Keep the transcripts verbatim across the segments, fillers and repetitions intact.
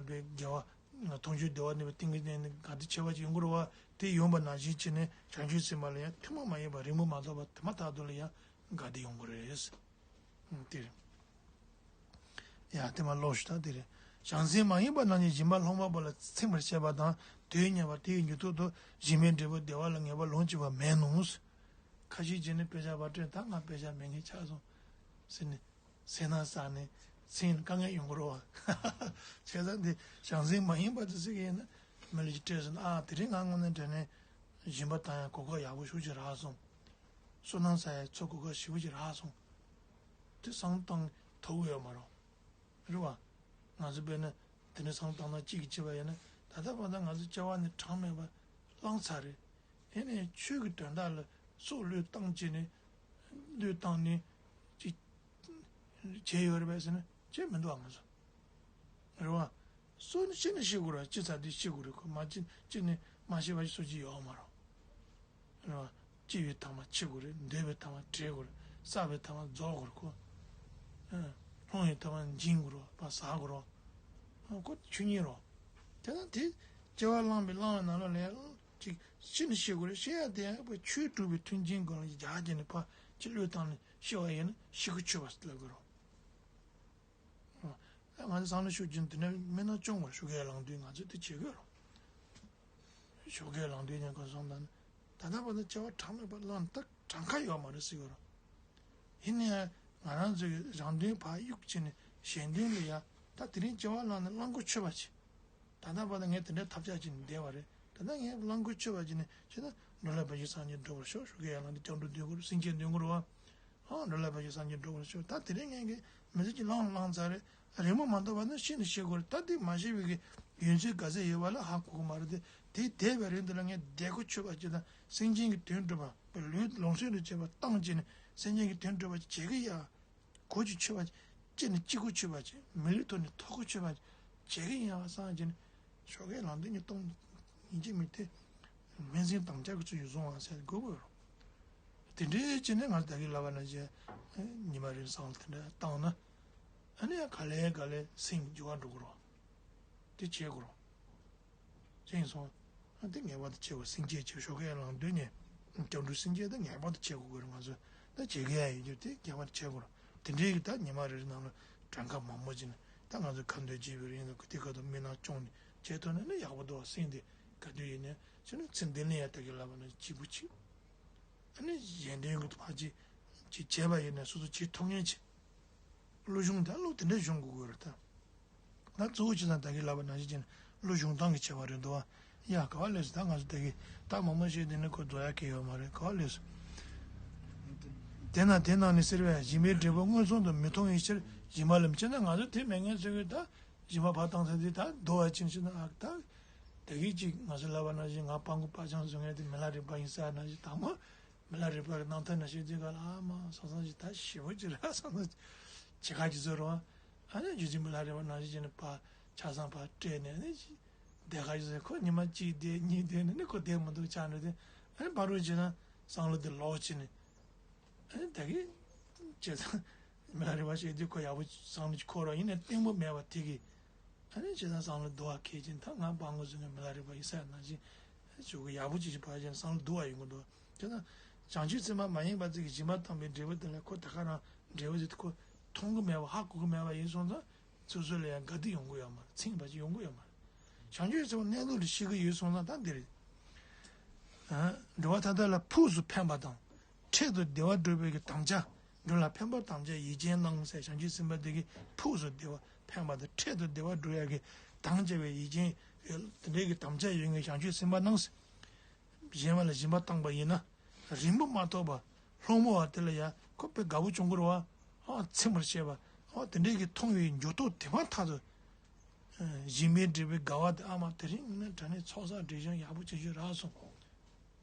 པའི་དགེ་བ། མཐོང་ཆོས་བདེ་བ་གནས་པའི་ཏིང་ངེ་འཛིན་ནི་དགའ་བདེ་ཆེ་བ་ཅིག་ཡོང་གི་རེད་བ། དེ་ཡོང་པ་ནང་བཞིན་བྱས་ནས་བྱང་ཆུབ་སེམས་དཔའ་ལ་ཡང་ཐུན་མོང་མ་ཡིན་པ་རིང་པོ་མ་ཐོགས་པ་དེ་མ་ཐག་ཏུ་ལ་ཡང་དགའ་བདེ་ཡོང་གི་རེད། དེ་རེད། ཡ་དེ་མ་ཀློག་ཞུ་དང་དེ་རེད། བྱང་སེམས་མ་ཡིན་པ་རྣམས་ཀྱིས་སྦྱིན་པ་སློང་བ་པོ་ལ་ཚིམ་པར་བྱེད་པ་དང་དུས་མཉམ་པར་དེ་ཡི་མྱུར་ཐོག་ཏུ་སྦྱིན་པའི་འབྲས་བུ་བདེ་བ་ལ་ངེས་པ་ལོངས་སྤྱོད་པ་མེད་ནོ། ཁ་ཤས་ཀྱིས་ནི་དཔེ་ཆ་པར་སྐྲུན་ད་ང་དཔེ་ཆ་མེད་མཁན་ཆགས་སོང་ཟེར་ནས། སེམས་ནང་བསམ་ནས་སེམས་དཀའ་ངལ་ཡོང་གི་རེད་བ། བྱས་ཙང་འདི་བྱང་སེམས་མ་ཡིན་པ་དེ་ཟེར་གི་ཡིན་ན་མི་ལ་ཅིག་སྤྲད་སོང་ན། ཨ་དེ་རིང་ང་དངོས་གནས་དྲང་གནས་སྦྱིན་པ་བཏང་ཡ་གོ་སྐབས་ཡག་པོ་ཤུགས་ཅིག་རག་སོང་། བསོད་ནམས་བསགས་ཡ་ཚོ་གོ་སྐབས་ཞེ་པོ་ཅིག་རག་སོང་། དེ་བསམ་བཏང་ཐུབ་ཀྱི་ཡོད་མ་རེད། རེད་བ། ང་ཚོ་དཔེར་ན་དེ་འདྲ་བསམ་བཏང་ན་གཅིག་གིས་བྱས་པ་ཡིན་ན་ད་ལྟ་བར་དུ་ང་ཚོ་སྐྱེ་བ་ནི་གྲངས་མེད་པ་བླངས་ཚར་རེད། ཡིན་ནའི་ཆོས་ཀྱི་དོན་དག་ལ་སྲོག་བློས་བཏང་བྱས་ནས་བློས་བཏང་ནས་ཅིག་བྱས་ཡོད་རེད་པས་ཟེར་ན་བྱས་མི་འདུག་ཨ་ང་ཚོ། རེད་བ། སྲོག་ནི་ཤི་ནས་ཤི་དགོས་རེད། ཅི་ཚར་དུས་ཤི་དགོས་རེད་ཁོ། མ་ཅི་ཅི་ནས་མ་ཤི་བ་ཞིག་སྲོག་ཅིག་ཡོད་མ་རེད། རེད་བ། སྐྱེ་བའི་ཐ་མ་འཆི་དགོས་རེད། འདོད་པའི་ཐ་མ་བྲལ་དགོས་རེད། བསགས་པའི་ཐ་མ་རྫོགས་དགོས་རེད་ཁོ། ལྷུང་བའི་ཐ་མ་འབྱིན་དགོས་རེད་བ། ཟ་དགོས་རེད་བ། ཁོ་ཆོས་ཉིད་རེད། དེ་ན་དེ་སྐྱེ་བ་བླངས་པའི་བླང་བའི་ནང་ལོགས་ལ་ཅིག་ཤི་ནས་ཤི་དགོས་རེད། ཤི་ཡ་དེ་ཡང་ཆོས་སྒྲུབ་པའི་མཐུན་རྐྱེན་སྒང་ལ་རྒྱག་བྱས་ནས་ཕར་ཅིག་བློས་བཏང་ནས་ཤི་བ་ཡིན་ན་ཤི་ཁུ་ཆོད་པ་ལབ་དགོས་རེད། ང་ཚོ་བསམ་བློ་ཤུགས་ཀྱིས་དེ་འདྲ་མི་སྣང་སྐྱོང་བར་ཞོགས་ཀས་ལངས་དུས་ང་ཚོས་དེ་བྱེད་དགོས་རེད། ཞོགས་ཀས་ལངས་དུས་ཉིན་གང་སོང་ད་ནི་ད་ལྟ་བར་དུ་སྐྱེ་བ་གྲངས་མེད་པ་བླངས་ད་གྲངས་ཀ་ཡོད་མ་རེད་ཟེར་གྱི་རེད། ཡིན་ནའི་ང་རང་ཚོའི་རང་དོན་ཕར་གཡུག་བྱས་ནས་གཞན་དོན་ལ་ཡ་ད་དེ་རིང་སྐྱེ་བ་བླངས་ནས་བླང་དགོས་ཆོད་པ་བྱེད། ད་ལྟ་བར་དུ་ངས་དེ་འདྲའི་ཐབས་ཆག་ཅིག་ནས་བསྡད་པ་རེད། ད་ལྟ་ངས་བླང་དགོས་ཆོད་པ་ཅིག་ནས་བྱས་ན་འགྲོ་ལ་བར་ཆད་སངས་རྒྱས་འགྲོ་བར་ཤོག་ཞོགས་ཀས་ཡར་ལངས་ཏེ་སྐྱབས་འགྲོ་འདོན་དགོས་རེད། སེམས་བསྐྱེད་འདོན་དགོས་རེད་བ། ཨང་འགྲོ་ལ་བར་ཆད་སངས་རྒྱས་འགྲོ་བར་ཤོག་ད་དེ་རིང་ངས་ཀྱི་མི་ཚེ་གཅིག་བླངས་བླངས་ཚར་རེད། རིང་པོ་མ་ཐོགས་པ་ན་ཤི་ནས་ཤི་དགོས་རེད། ད་དེ་མ་ཤི་བའི་གི་ཡོན་ཚད་ག་ཚད་ཡོད་པ་ལ་ཧ་གོ་གི་མ་རེད་དེ། དེ་བསྡད་པའི་རིང་དུ་ལ་ངས་བསྡད་དགོས་ཆོད་པ་ཅིག་དང་སེམས་ཅན་གྱི་དོན་སྒྲུབ་པ་ལུས་ལོངས་སྤྱོད་དུ་བྱེད་པ་བཏང་བྱས་ནས་སེམས་ཅན་གྱི་དོན་སྒྲུབ་པ་བྱེད་ཀྱི་ཡ། གོ་ཆོད་པ་ཅིག་ནས་ཅི་གོ་ཆོད་པ་ཅིག་མི་ལུས་ཐོག་ནས་ཐོབ་གོ་ཆོད་པ་ཅིག་བྱེད་ཀྱི་ཡིན་པ་བསམ་བྱས་ནས་ཞོགས་ཀས་ལངས་དུས་ཉིས་སྟོང་ཉིས་བརྒྱ་མི་དེ་སྨན་ཟིན་དམ་བཅའ་གི་ཚུལ་ཞིག་བཟུང་བ་ཟེར་དགོས་དགོས་རོ། དེ་འདྲའི་བྱས་ནས་ང་ཚོ་ད་གིན་ལབ་པ་ནང་བཞིན་ཉི་མ་རེ་བསམ་བློ་དེ་འདྲ་བཏང་ན་ཨ་ནི་ག་ལེ་ག་ལེ་སེམས་འགྱུར་བ་འགྲོ་གི་རོ། དེ་བྱེད་དགོས་རོ། ཅེས་སོང་། ཨ་དེ་ངེས་པར་དུ་བྱེད་དགོས། སེམས་བསྐྱེད་བྱེད་ཞོགས་ཀས་ལངས་དུས་ནས་སྐྱབས་འགྲོ་སེམས་བསྐྱེད་དེ་ངེས་པར་དུ་བྱེད་དགོས་ཀྱི་རེད། ང་ཚོས་ད་བྱེད་མཁན་ཡིན་རྒྱུ་དེ་ངེས་པར་དུ་བྱེད་དགོས་རེད། དེ་འདྲའི་གི་ད་ཉི་མ་རེ་རེ་ནང་ལ་གྲངས་ཀ་མང་པོ་ཅིག་ནས་ད་ང་ཚོས་ཁ་འདོན་བྱེད་པའི་རིང་ལ་དེ་ཁ་ཐུག་མི་སྣང་སྐྱོང་ནས་བྱེད་ཐུབ་ན་ནི་ཡག་པོ་འདུག་བ། སེམས་དེ་ག་དུས་ཡིན་ནའི་ཕྱི་ནས་ཚེ་འདི་ལ་ཡང་ད་གི་ལབ་པ་ན་སྐྱིད་པོ་ཅིག་ཨ་ནི་གཞན་དོན་གྱི་ཕར་ཅིག་ཅིག་བྱས་པ་ཡིན་ན་སོ་སོ་བྱེད་ཐུབ་མཁན་ཅིག་བློ་སྦྱོང་དང་བློ་དེ་འདྲ་སྦྱོང་དགོས་ཀྱི་རེད་ད། ང་གཙོ་བོ་བྱས་ཙང་ད་གིན་ལབ་པ་ནང་བཞིན་བྱས་ན་བློ་སྦྱོང་སྟངས་ཀྱི་ཁྱད་པར་རེད་འདུག་ཨ། ཡ་ག་བ་ལས་སུ་ད་ང་ཚོ་ད་གིན་ད་མང་མང་བཤད་དེ་ནི་ཁོ་རྫོགས་ཡ་གི་ཡོད་མ་རེད། ག་བ་ལས་སུ། དེ་ན་དེ་ནང་ནས་ཟེར་བས་སྦྱིན་པའི་འབྲས་བུ་མངོན་སུམ་དུ་མི་མཐོང་བའི་ཕྱིར་སྦྱིན་པ་ལ་མི་བྱེད་ན། ང་ཚོ་དེ་མེད་མཁན་ཚོ་གིས་ད་སྦྱིན་པ་ཕར་བཏང་ཚར་དུས་ད་བསྡུ་བ་ཅིག་བྱས་ན་ཨ་ད། ད་གིན་ཅིག་ང་ཚོ་ལབ་པ་ནང་བཞིན་ང་སྤྲང་པོ་སྤྲང་ཕྲུག་བཟོ་མཁན་དེ་མི་ལ་རས་པ་ཡིན་ས་ནང་བཞིན་དང་མོ། མི་ལ་རས་པ་གི་རྣམ་ཐར་ནང་བཞིན་དུས་ག་ལ་ཨ་མ་སང་སང་ཞིག་ད་ཞེ་པོ་ཅིག་ར་སང་སང་ཇི་ག་ཅིག་བཟོ་རོགས། ཨ་ནི་རྗེ་བཙུན་མི་ལ་རས་པ་ནང་བཞིན་བྱས་ནས་ཕར་ཆ་ཚང་ཕར་སྤྲད་ནས་ཨ་ནི་ཅིག་བསྡད་ག་ཅིག་བཟོས། ཁོ་ཉི་མ་གཅིག་བསྡད་གཉིས་བསྡད་ནས་ནི་ཁོ་བསྡད་མི་འདུག་ཆགས་འགྲོ་དུས་ཨ་ནི་ཕར་རོགས་བྱས་ན་བསམ་བློ་དེ་ལོག་བྱས་ནས་ཨ་ནི་ད་གིན་བྱས་ཙང་མི་ལ་རས་པ་བྱས་དུས་ཁོ་ཡག་པོ་བསམ་བློ་ཅིག་འཁོར་རོགས། ཡིན་ནའི་གཏིང་པོ་མེད་པ་དེ་གིས། ཨ་ནི་བྱས་ཙང་བསམ་བློ་བསྡུ་བ་གལ་ཆེན། ད་ང་སྤྲང་པོ་བཟོ་མཁན་མི་ལ་རས་པ་ཡིན་ས་ནང་བཞིན་ཞུ་གི་ཡག་པོ་ཅིག་ཅིག་ཕར་བྱས་ནས་བསམ་བློ་བསྡུ་བ་ཡོང་གི་འདུག་བྱས་ཙང་བྱང་ཆུབ་སེམས་དཔའ་མ་ཡིན་པ་ཅིག་གིས་སྦྱིན་པ་བཏང་བའི་འབྲས་བུ་དེ་ལ་ཁོ་ད་ག་རང་འབྲས་བུ་དེ་ཁོ་མཐོང་གི་མེད་པ་ཧ་གོ་གི་མེད་པ་ཡིན་སོང་ཙང་སོ་སོ་ལ་ཡང་དགའ་སྡུག་ཡོང་གི་ཡོད་མ་རེད། ཚིམ་པ་ཅིག་ཡོང་གི་ཡོད་མ་རེད། བྱང་ཆུབ་སེམས་དཔའ་གནས་ལུགས་ལ་ཤེས་ཀྱི་ཡོད་སོང་ཙང་ད་འདི་རེད། འགྲོ་བ་མཐའ་དག་ལ་ཕུགས་སུ་ཕན་པ་དང་། འཕྲལ་དུ་བདེ་བ་སྒྲུབ་པའི་གི་དམ་བཅའ། འགྲོ་ལ་ཕན་པར་དམ་བཅའ་ཡིད་ཅན་རྣམས་ཟེར། བྱང་ཆུབ་སེམས་དཔའ་དེ་གིས་ཕུགས་སུ་བདེ་བ་ཕན་པ་དང་འཕྲལ་དུ་བདེ་བ་སྒྲུབ་ཡ་གི་དམ་བཅའ་བའི་ཡིད་ཅན་ཡོད། དེ་འདྲའི་གི་དམ་བཅའ་ཡོད་མཁན་བྱང་ཆུབ་སེམས་དཔའ་རྣམས་ཟེར། གཞན་པ་ལ་སྦྱིན་པ་བཏང་པ་ཡིན་ན། རིང་པོ་མ་ཐོགས་པར་སློང་མོ་བ་དེ་ལ་ཡང་ཁོ་དཔེ་དགའ་པོ་བྱུང་གི་རེད་བ། ཨ་ཚིམ་པར་བྱེད་པ། ཨ་དེ་འདྲའི་གི་མཐོང་བའི་འགྱུར་ལྡོག་དེ་མ་ཐག་ཏུ། སྦྱིན་པའི་འབྲས་བུའི་དགའ་བ་དེ་ཨ་མ་དེ་རིང་ནས་དྲང་གནས་ཚོགས་བསགས་སྒྲིབ་སྦྱང་ཡག་པོ་བྱེད་རྒྱུ་རག་སོང་།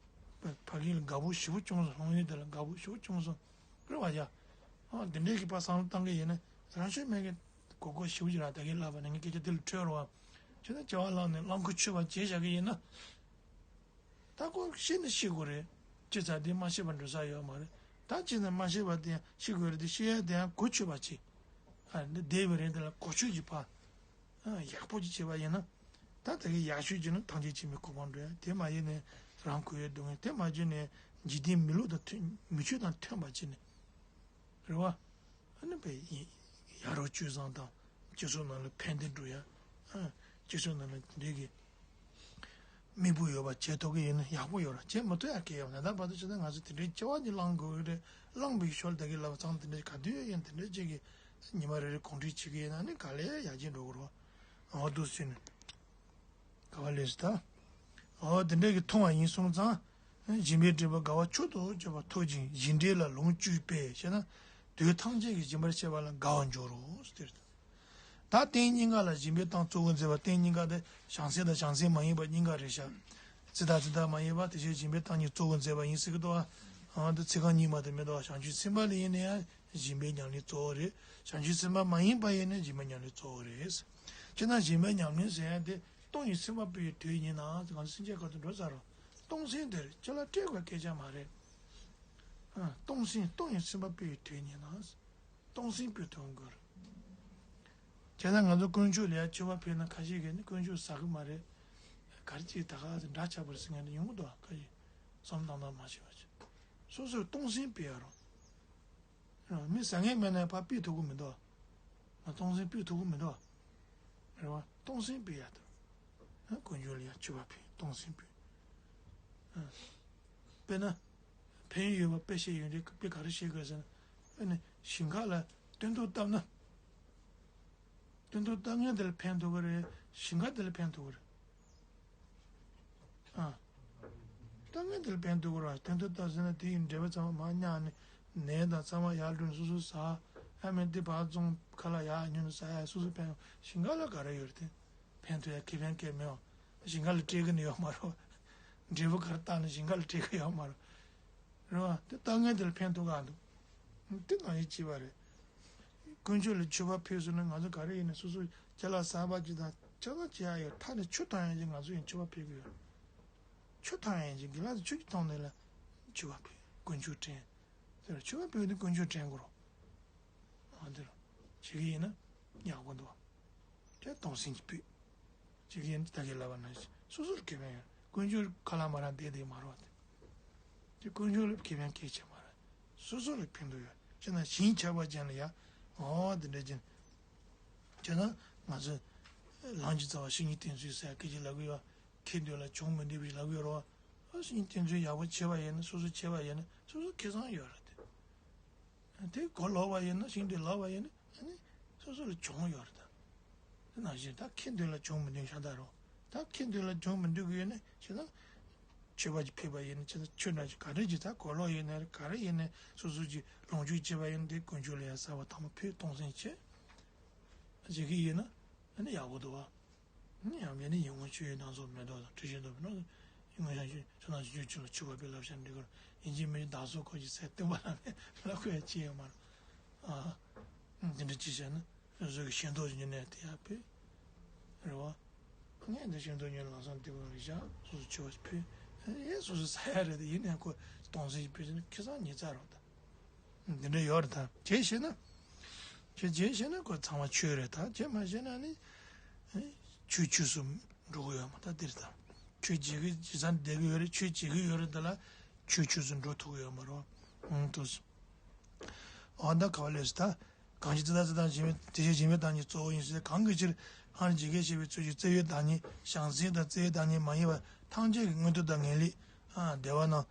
ཕ་གི་ལ་དགའ་པོ་ཞེ་པོ་བྱུང་སོང་། ལྷོང་ཡུལ་དེ་ལ་དགའ་པོ་ཞེ་པོ་བྱུང་སོང་། རེད་བ་ཡ། ཨ་འདི་འདྲའི་གི་ཕར་བསམ་བློ་བཏང་གི་ཡིན་ན་རང་ཤུགས་མེད་གི་གོ་སྐབས་ཞེ་པོ་ཅིག་རག་ད་གིན་ལབ་པ་ནས་ངས་སྐད་ཆ་འདི་ལ་འཕྲོད་རོགས། ཁྱོད་ཚོ་སྐྱེ་བ་བླངས་ནས་བླང་དགོས་ཆོད་པ་བྱས་བཞག་གི་ཡིན་ན། ད་ཁོ་ཤི་ན་ཤི་དགོས་རེད། ཅི་ཙམ་དེ་མ་ཤི་བར་འགྲོ་ས་ཡོད་མ་རེད། ད་ཅི་ཙམ་མ་ཤི་བར་དེ་ཡང་ཤི་དགོས་རེད་དེ་ཤི་ཡ་དེ་ཡང་གོ་ཆོད་པ་བྱེད། ཨ་འདི་བསྡད་པའི་རིང་དེ་ལ་གོ་ཆོད་ཀྱི་ཕར། ཡག་པོ་ཅིག་བྱས་པ་ཡིན་ན། ད་དེ་གི་ཡག་ཤོས་ཅིག་ནི་ཐམས་ཅད་མཁྱེན་པའི་གོ་འཕང་འགྲོ་ཡ། དེ་མ་བྱས་ནས་རང་གོ་ཡ་སྡུག་བསྔལ། དེ་མ་བྱས་ནས་འཇིག་རྟེན་མི་ལུགས་དང་མཐུན་མི་ཆོས་དང་མཐུན་པ་བྱས་ནས། རེད་བ། ཨ་ནི་པའི་ཡ་རབས་སྤྱོད་བཟང་དང་སྤྱི་ཚོགས་ནང་ལ་ཕན་བདེ་འགྲོ་ཡ། ཨ། སྤྱི་ཚོགས་ནང་ལ་འདི་གི་མིག་དཔེ་ཡོད་པ་བྱེད་ཐུབ་ཀྱི་ཡིན་ན་ཡག་པོ་ཡོད་ར། བྱེད་མ་ཐུབ་ཡ་གི་ཡོད། ད་ལྟ་བར་དུ་བྱས་ན་ང་ཚོ་དེ་འདྲའི་སྐྱེ་བ་གཉིས་བླང་དགོས་རེད། བླངས་པའི་ཞོར་དེ་གི་ལབ་ཙང་དེ་འདྲའི་ག་དུས་ཡིན་དེ་འདྲའི་ཅིག་གི་ཉི་མ་རེ་རེ་གོམས་འདྲིས་བྱེད་ཀྱི་ཡིན་ན་ནི་ག་ལེ་ཡག་ཅིག་འགྲོ་གི་རེད་བ། འོ་འདུག་སེ་ནི། ག་བ་ལས་སུ་ད། འོ་དེ་འདྲ་གི་མཐོང་བ་ཡིན་སོང་ཙང་། སྦྱིན་པའི་འབྲས་བུ་དགའ་བ་མཆོག་ཏུ་གྱུར་པ་ཐོབ་ཅིང་སྦྱིན་འབྲས་ལ་ལོངས་སྤྱོད་པས་ཞེ་ན། དུས་ཐམས་ཅད་ཀྱི་སྦྱིན་པར་བྱེད་པ་ལ་དགའ་བར་འགྱུར་རོ་ཟེར་ཏེ། ད་རྟེན་སྙིང་ག་ལ་སྦྱིན་པའི་སྟངས་གཙོ་བོ་མཛད་པ། རྟེན་སྙིང་ག་དེ་བྱང་སེམས་དང་བྱང་སེམས་མ་ཡིན་པ་གཉིས་ཀ་རེད་ཤག་ཙི་ད་ཙི་ད་མ་ཡིན་པ་དེ་བཞིན་སྦྱིན་པའི་སྟངས་གཉིས་གཙོ་བོ་མཛད་པ་ཡིན་ཟེར་གི་འདུག་ཨ། འདི་ཚིག་རྐང་གཉིས་མ་དེ་མི་འདུག་ཨ། བྱང་ཆུབ་སེམས་དཔའ་ལ་ཡིན་ན་ཡང་། སྦྱིན་པའི་ཉམས་ལེན་གཙོ་བོ་རེད། བྱང་ཆུབ་སེམས་དཔའ་མ་ཡིན་པ་ཡིན་ན་སྦྱིན་པའི་ཉམས་ལེན་གཙོ་བོ་རེད། ཅི་ན་སྦྱིན་པའི་ཉམས་ལེན་ཟེར་ཡ་དེ་སྟོང་ཉིད་སེམས་དཔའ་སྤེལ་བའི་དུས་ཡིན་ན་ང་ཚོ་སེམས་ཅན་ཁ་ཐུག་འགྲོ་ཚར་རོ། སྟོང་སེམས་དེར་ཅི་ལ་སྤྲད་དགོས་སྐད་ཆ་མ་རེད། ཨ། སྟོང་སེམས་སྟོང་ཉིད་སེམས་དཔའ་སྤེལ་བའི་དུས་ཡིན་ན། སྟོང་སེམས་སྤེལ་ཐུབ་དགོས་རེད། བྱས་ན་ང་ཚོ་དཀོན་མཆོག་ལ་ཡ་མཆོད་པ་ཕུལ་ན་ཁ་ཤས་ཀྱིས་ནི་དཀོན་མཆོག་ཟ་གི་མ་རེད། ག་རེ་ཅིག་ད་ག་ཟེ་འདྲ་ཆགས་པར་ཟེར་མཁན་དེ་ཡོང་གི་འདུག་ཨ། ཁ་ཤས་བསམ་བློ་བཏང་སྟངས་མ་ཤེས་པ་ཅིག་སོ་སོར་སྟོང་སེམས་སྤེལ་ཡ་རོགས། མི་ཟ་མཁན་མེད་ན་ཕར་སྤེལ་ཐུབ་ཀྱི་མི་འདུག་ང་སྟོང་སེམས་སྤེལ་ཐུབ་ཀྱི་མི་འདུག་རེད་བ། སྟོང་སེམས་སྤེལ་ཡ་དང་། དཀོན་མཆོག་ལ་ཡང་མཆོད་པ་ཕུལ། སྟོང་སེམས་སྤེལ། དཔེར་ན། ཕན་ཡོན་ཡོད་པ་དཔེ་བཤད་ཡོན་ཏན་དཔེ་ག་རེ་བཤད་དགོས་ཟེར་ན། དཔེར་ན་ཞིང་ཁ་ལ་སྟོན་ཐོག་བཏབ་ན། སྟོན་ཐོག་བཏབ་མཁན་དེ་ལ་ཕན་ཐོགས་ཀྱི་རེད། ཞིང་ཁ་དེ་ལ་ཕན་ཐོགས་ཀྱི་རེད། ཨ། ལྟ་ངན་དེ་ལ་ཕན་ཐོགས་ཀྱི་རེད་བ། དོན་དུ་ལྟ་ཟེར་ན་དེ་ཡི་འབྲས་བུ་ཚང་མ་མར་མྱངས་ནས་ནས་དང་ཚང་མ་ཡར་བླུགས་ནས་སོ་སོ་ཟ། ཨ་མས་འདི་བར་བཙོང་ཁ་ལག་ཡར་ཉོས་ནས་ཟ་ཡ་སོ་སོ་ཕན་ཞིང་ཁ་ལ་ག་རེ་ཡོད་རེད་དེ། ཕན་ཐོགས་ཡ་ཁེ་ཕན་སྐད་མེད་བ། ཞིང་ཁ་ལ་སྤྲད་གི་ནི་ཡོད་མ་རེད་བ། འབྲས་བུ་ག་རེ་བཏགས་ནས་ཞིང་ཁ་ལ་སྤྲད་གི་ཡོད་མ་རེད། རེད་བ། དེ་ལྟ་ངན་དེ་ལ་ཕན་ཐོགས་ག་འདུག་དེ་ནང་བཞིན་བྱས་པ་རེད། དཀོན་མཆོག་ལ་མཆོད་པ་ཕུལ་སོང་ན་ང་ཚོ་ག་རེ་ཡིན་ན་སོ་སོ་ཅ་ལག་གསར་པ་ཅིག་དང་ཅ་ལག་ཅི་ཡང་ཡོད་མཐའ་ནས་ཆུ་འཐུང་ཡང་ཅིག་ང་ཚོ་ཡིན་མཆོད་པ་ཕུལ་གི་ཡོད། ཆུ་འཐུང་ཡང་ཅིག་དགེ་ལགས་ཚོ་ཆུ་ཅིག་འཐུང་ནས་ལ་མཆོད་པ་ཕུལ་དཀོན་མཆོག་དྲན། དེ་ལ་མཆོད་པ་ཕུལ་དུས་དཀོན་མཆོག་དྲན་དགོས་རོགས། ཨ་འདི་རུ་བྱེད་ཀྱི་ཡིན་ན་ཡག་པོ་འདུག་དེ་སྟོང་སེམས་ཀྱིས་ཕུལ། བྱེད་ཀྱི་ཡིན་ད་གིན་ལབ་པ་ནང་བཞིན་སོ་སོར་ཁེ་ཕན་ཡོད། དཀོན་མཆོག་ཁ་ལ་མ་རག་བསྡད་བསྡད་མ་རེད་བ། དེ་དཀོན་མཆོག་ལ་ཁེ་ཕན་སྐད་ཆ་མ་རེད། སོ་སོ་ལ་ཕན་ཐོགས་ཡོད། བྱས་ན་ཞེན་ཆགས་པ་ཅན་ལ་ཡ། འོ་དེ་འདྲ་ཅན། བྱས་ན་ང་ཚོ་ལམ་གྱི་རྩ་བ་བཤེས་གཉེན་བསྟེན་ཚུལ་ཟེར་སྐད་ཆ་ལབ་གི་ཡོད། ཁེ་འདོད་ལ་གྱོང་མི་འདོད་པའི་ལབ་གི་ཡོད་རེད་བ། བཤེས་གཉེན་བསྟེན་ཚུལ་ཡག་པོ་བྱས་པ་ཡིན་ན་སོ་སོ་བྱས་པ་ཡིན་ན་སོ་སོ་ཁེ་བཟང་ཡོད་རེད་དེ། དེ་གོ་ལོག་པ་ཡིན་ན་ཤིང་དེ་ལོག་པ་ཡིན་ན་ཨ་ནི་སོ་སོ་ལ་གྱོང་ཡོད་རེད་ད། དེ་ནང་བཞིན་ད་ཁེ་འདོད་ལ་གྱོང་མི་འདོད་ཤ་སྟག་རོ། ད་ཁེ་འདོད་ལ་གྱོང་མི་འདོད་གི་ཡོད་ན་ཁྱེད་ད་མཆོད་པ་ཅིག་ཕུལ་བ་ཡིན་ན་ཁྱེད་ད་ཆོས་འདྲ་ཅིག་ག་རེ་ཅིག་ད་གོ་ལོག་ཡིན་ན་ག་རེ་ཡིན་ན་སོ་སོ་ཅིག་ལོངས་སྤྱོད་བྱས་པ་ཡིན་ན་དེ་དཀོན་མཆོག་ལ་ཡ་གསར་པ་དང་པོ་ཕུལ་སྟོང་སེམས་བྱས། བྱེད་ཀྱི་ཡིན་ན་ཨ་ནི་ཡག་པོ་འདུག་བ། ཡང་མེད་ནི་ཡིད་འོང་ཆོས་ཡོད་སྣང་ཚོགས་མེ་ཏོག་དང་དྲི་ཞིམ་ཏོག་པའི་ནང་དུ་ཡིད་འོང་ཤ་ཞིག་ཆུ་ནང་བཞིན་ཆུ་ལ་ཆུ་བབས་པའི་བསླབ་བྱ་འདི་གར་ཡིན་གཅིག་མིན་གཅིག་བདག་སོགས་འཁོར་གྱི་ཚེ་བསྟན་པ་ལ་ནི་ལ་ཁོ་ཡ་ཅི་ཡོད་མ་རེད། ཨ། འདི་འདྲ་ཅི་བྱས་ན་སོ་སོ་གི་ཤེས་རྟོགས་ཀྱི་ཉེ་གནས་དེ་ཡག་པོས་རེད་བ། ངས་འདི་ཤེས་རྟོགས་ཉེ་ལམ་སང་བསྟན་པ་རེད་བཞག་སོ་སོ་ཆུ་བ་ཕུལ་ཡས་སོ་སོ་ས་ཡ་རེད་དེ་ཡིན་ནས་ཁོ་སྟོང་སེམས་ཀྱི་ཕུལ་ཟིན་ཁེ་བཟང་ཉིས་རྩ་རོགས་ད། འདི་འདྲ་ཡོད་རེད་ད། བྱས་ཤེས་ན། ཁྱོད་བྱས་ཤེས་ན་ཁོ་ཚང་མ་ཆོས་རེད་ད། བྱས་མ་ཤེས་ན་ནི། ཆོས་ཆོས་སུ་འགྲོ་གི་ཡོད་མ་ད་འདིར་ད། ཆོས་བྱེད་ཀྱི་ཇི་ཙམ་བསྡད་ཀྱི་ཡོད་རེད་ཆོས་བྱེད་ཀྱི་ཡོད་རེད་ད་ལ། ཆོས་ཆོས་སུ་འགྲོ་ཐུབ་ཀྱི་ཡོད་མ་རེད། ཨང་དུ། འོ་ད་ག་བ་ལས་སུ་ད། གང་ཞིག་ཙི་ད་ཙི་དང་བྱེད་མེད་དེ་བཞིན་བྱེད་མེད་དང་ཉིད་གཙོ་བོ་ཡིན་ཟེར་གང་གི་ཕྱིར་སྔར་ཇི་སྐད་བཤད་པའི་ཚུལ་གྱིས་བརྩེ་བའི་བདག་ཉིད་བྱང་སེམས་དང་བརྩེ་བའི་བདག་ཉིད་མ་ཡིན་པ་ཐམས་ཅད་ཀྱི་མངོན་མཐོ་དང་ངེས་ལེགས་བདེ་བ་རྣམས།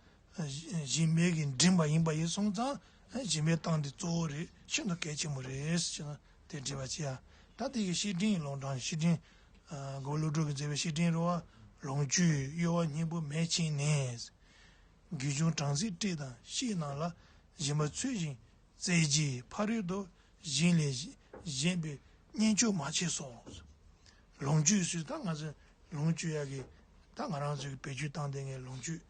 སྦྱིན་པའི་གི་འབྲིང་བ་ཡིན་པ་ཡིན་སོང་ཙང་སྦྱིན་པའི་སྟངས་འདི་གཙོ་བོ་རེད་ཤིན་ཏུ་གལ་ཆེན་པོ་རེད་ཟེར་ན་དེ་འགྲེལ་པ་བྱེད་ཡ། ད་དེ་གི་བཤེས་སྤྲིང་ལུང་དྲངས་བཤེས་སྤྲིང་། གོ་བོ་ཀླུ་སྒྲུབ་ཀྱིས་མཛད་པའི་བཤེས་སྤྲིང་རེད་བ། ལོངས་སྤྱོད་གཡོ་བ་སྙིང་པོ་མེད་ཕྱིན་ནས། དགེ་སྦྱོང་དྲང་ཚིག་བཀྲེས་དང་བཤེས་རྣམས་ལ། སྦྱིན་པ་ཚུལ་བཞིན་བསྩལ་གྱིས་ཕ་རོལ་ཏུ། གཞན་ལས་གཞན་པའི་གཉེན་སྤྱོད་མ་བྱས་སོ། ལོངས་སྤྱོད་ཟེར་ད་ང་ཚོ་ལོངས་སྤྱོད་ཡག་གི་ད་ང་རང་ཚོ་གི་བེད་སྤྱོད་བཏང་བསྡད་མཁན་ལོངས་སྤྱོད་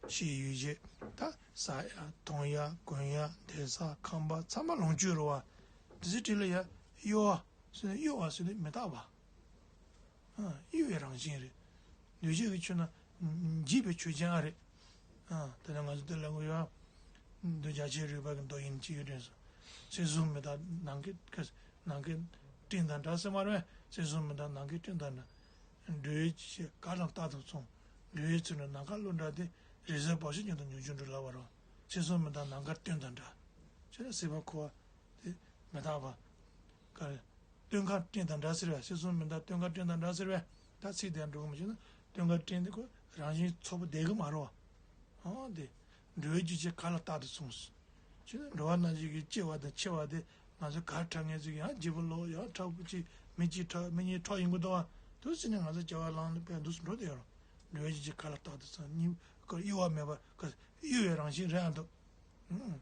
ཤེས་ཡོད་བྱས་ད་ཟ་ཡག་འཐུང་ཡག་གོན་ཡག་བསྡད་ས་ཁང་པ་ཚང་མ་ལོངས་སྤྱོད་རེད་བ། དེ་ཚོའི་གྲས་ལ་ཡ་གཡོ་བ་ཟེར་ན་གཡོ་བ་ཟེར་ན་མི་རྟག་པ། གཡོ་བའི་རང་བཞིན་རེད། འདུས་བྱས་ཀྱི་ཆོས་ན་འཇིག་པའི་ཆོས་ཅན་ཨ་རེད། དེ་ནས་ང་ཚོ་འདི་ལ་ངོ་ཡོད། འདི་རྒྱ་ཆེའི་རིག་པ་གི་མདོ་ཡིན་གཅིག་ཡོད་དྲན་སོང་། ཚེ་གཟུགས་མི་རྟག་ནམ་མཁའི་ནམ་མཁའི་ སྤྲིན་དང་འདྲ་ཟེར་མ་རེད། ཚེ་བཟུང་མི་རྟག་ནམ་མཁའི་སྤྲིན་དང་འདྲ། འགྲོ་བའི་གྱི་ག་ལ་རྟག་ཏུ་མཚུངས། འགྲོ་བའི་ཚེ་འགྲོ་ནམ་མཁའ་བློ་འདྲ་སྟེ། རེས་གཟའ་བབ་ཅོལ་ཉིད་དུ་མྱོང་བྱུང་འགྲོ་ལབ་པ་རེད། ཚེ་བཟུང་མི་རྟག་ནམ་མཁའི་སྤྲིན་དང་འདྲ། ཅེས་ན་སྲིད་པ་འཁོར་བ་དེ་མི་རྟག་པ། ག་རེ། སྟོན་ཁ་སྤྲིན་དང་འདྲ་ཟེར་བས། ཚེ་བཟུང་མི་རྟག་སྟོན་ཁ་སྤྲིན་དང་འདྲ་ཟེར་བས། ད་ཚིག་དེ་འགྲོ་གི་མི་ཤེས་ན། སྟོན་ཁ་སྤྲིན་དེ་ཁོ་རང་བཞིན་འཚོ་བ་བསྡད་གི་མ་རེད་བ། ཨོ་དེ། འགྲོ་བའི་རྒྱུ་ཅན་ག་ལ་རྟག་ཏུ་མཚུངས། ཅེས་ན་འགྲོ་བ་རྣམས་ཀྱི་སྐྱེ་བ་དང་འཆི་བ་དེ་ང་ཚོ་གར་འཁྲབ་མཁན་ཚོས་ཡང་སྐྱིད་པོ་ལོག་ཡང་འཁྲབ་པོ་ཅིག་མི་གཅིག་འཁྲབ་མི་གཉིས་འཁྲབ་ཡིན་གི་འདུག་བ། དུ་ཟིན་ནས་ང་ཚོ་སྐྱེ་བ་ལངས་ནས་དཔེ་འདུག་སེ་འགྲོ་བསྡད་ཡོད་རེད། འགྲོ་བའི་རྒྱུ་ཅན་ག་ལ་རྟག་ཏུ་མཚུངས། གཉིས་ཀ་གཡོ་བ་མེད་པ་ག་གཡོ་བའི་རང་བཞིན་རེད་ཨ་འདུག་ཨང་།